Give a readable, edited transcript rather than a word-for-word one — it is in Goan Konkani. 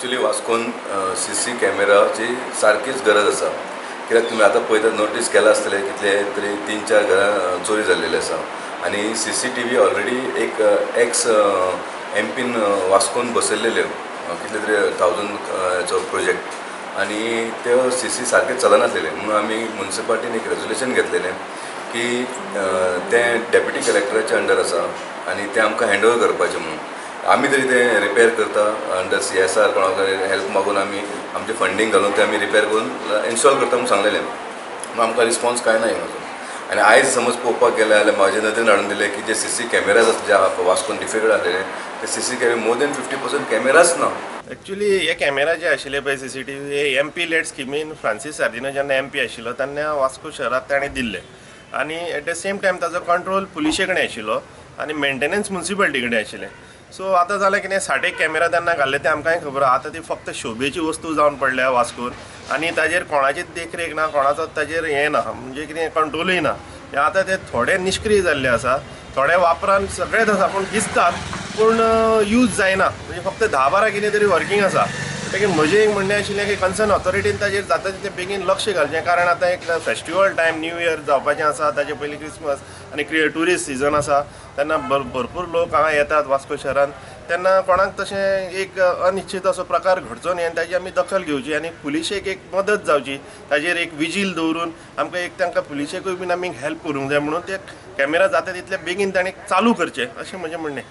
एक्चुली वास्कोन सी सी कॅमेराची सारकीच गरज आसा, कित्याक तुमी आतां पळयता नोटीस केलां आसतलें कितले तरी 3-4 घरां चोरी जाल्लेली आसा आनी C C T V already एक एक्स एम पीन वास्कोन बसयल्लेल्यो कितले तरी 1000 प्रोजेक्ट आनी त्यो सी सी सारके चलनासलेले म्हणून आमी मुन्सिपाल्टीन एक रेजोल्युशन घेतलेलें की तें डेप्युटी कलेक्टराच्या अंडर आसा आनी तें आमकां हँड ओवर करपाचें म्हणून आमी तरी तें रिपेर करता अंडर CSR कोणा कडेन हेल्प मागून आमी आमचें फंडींग घालून तें आमी रिपेर करून इन्स्टॉल करता म्हणून सांगलेलें, पूण आमकां रिस्पॉन्स कांय ना येवना. आनी आयज समज पळोवपाक गेलें जाल्यार म्हाजे नदरेन हाडून दिलें की जे सी सी कॅमेराज आसा जे वास्कोन डिफिकल्ट आसलेले ते C C camera more than 50% cameras ना. एक्चुली हे कॅमेरा जे आशिल्ले पळय C C T V हे एम पी लेड स्किमीन फ्रांसीस सार्दिनो जेन्ना एम पी आशिल्लो तेन्ना वास्को शहराक ताणें दिल्ले आनी एट the same time ताजो कंट्रोल पुलिशे कडेन आशिल्लो आनी मेंटेनन्स मुन्सिपाल्टी कडेन आशिल्लें. सो आतां जालें कितें 60 कॅमेरा तेन्ना घाल्ले ते आमकांय खबर आहा, आतां ती फक्त शोभेची वस्तू जावन पडल्या वास्कोन आनी ताजेर कोणाचीच देखरेख ना, कोणाचो ताजेर हें ना, म्हणजे कितें कंट्रोलूय ना. आतां ते थोडे निश्क्रीय जाल्ले आसा, थोडे वापरान सगळेच आसा पूण दिसतात पूण यूज जायना, म्हणजे फक्त 10-12 कितें तरी वर्कींग आसा. म्हणटकीर म्हजें एक म्हणणें आशिल्लें की कन्सर्न ऑथॉरिटीन ताजेर जाता तितलें बेगीन लक्ष घालचें, कारण आतां एक फेस्टिवल टायम न्यू इयर जावपाचें आसा, ताजे पयलीं क्रिसमस आनी ट्युरिस्ट सिजन आसा, तेन्ना भरपूर लोक हांगा येतात वास्को शहरान, तेन्ना कोणाक तशें एक अनिश्चित असो प्रकार घडचो न्ही आनी ताजी आमी दखल घेवची आनी पुलिशेक एक मदत जावची, ताजेर एक विजील दवरून आमकां एक तांकां पुलिशेकूय बीन आमी हेल्प करूंक जाय म्हणून ते कॅमेरा जाता तितले बेगीन ताणें चालू करचे अशें म्हजें म्हणणें.